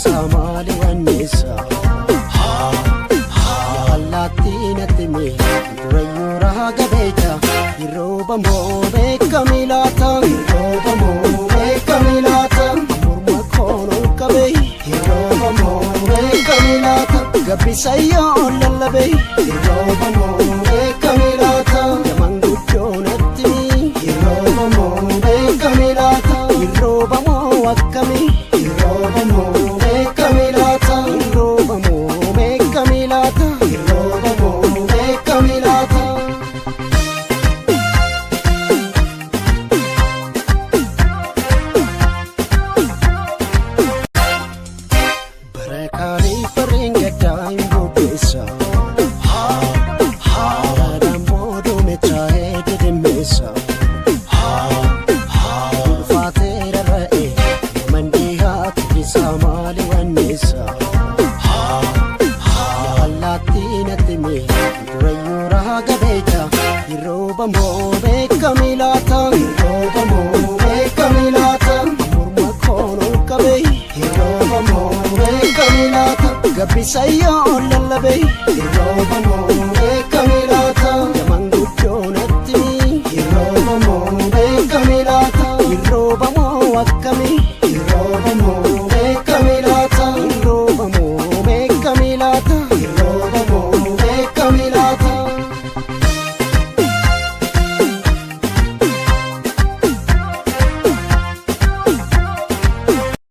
isaa maali wanneessa? Yaa allaattii natti mee durayyuu raaga beeka hirrooba moo beekamii laata? Hirrooba moo beekamii laata? Morma koon ol qabee hirrooba moo beekamii laata? Gabbisa yoo lallabee hirrooba moo beekamii laata? Yaman guddoo natti hirrooba moo beekamii laata? Hirrooba moo akkamii? Hirrooba moo beekamii laata? Hirrooba moo beekamii laata? Hirrooba moo beekamii laata? Barakaalee barreen gaddaa hin bobbeessa. Haadhaan boodome taa'ee didimmeessa. Ulfaatee rarra'e mandii haati isaa maali wanneessa? Yaa allaattii natti mee durayyuu raaga beeka hirrooba moo beekamii laata? Hirrooba moo beekamii laata? Morma koon ol qabee hirrooba moo beekamii laata? Gabbisa yoo lallabee hirrooba moo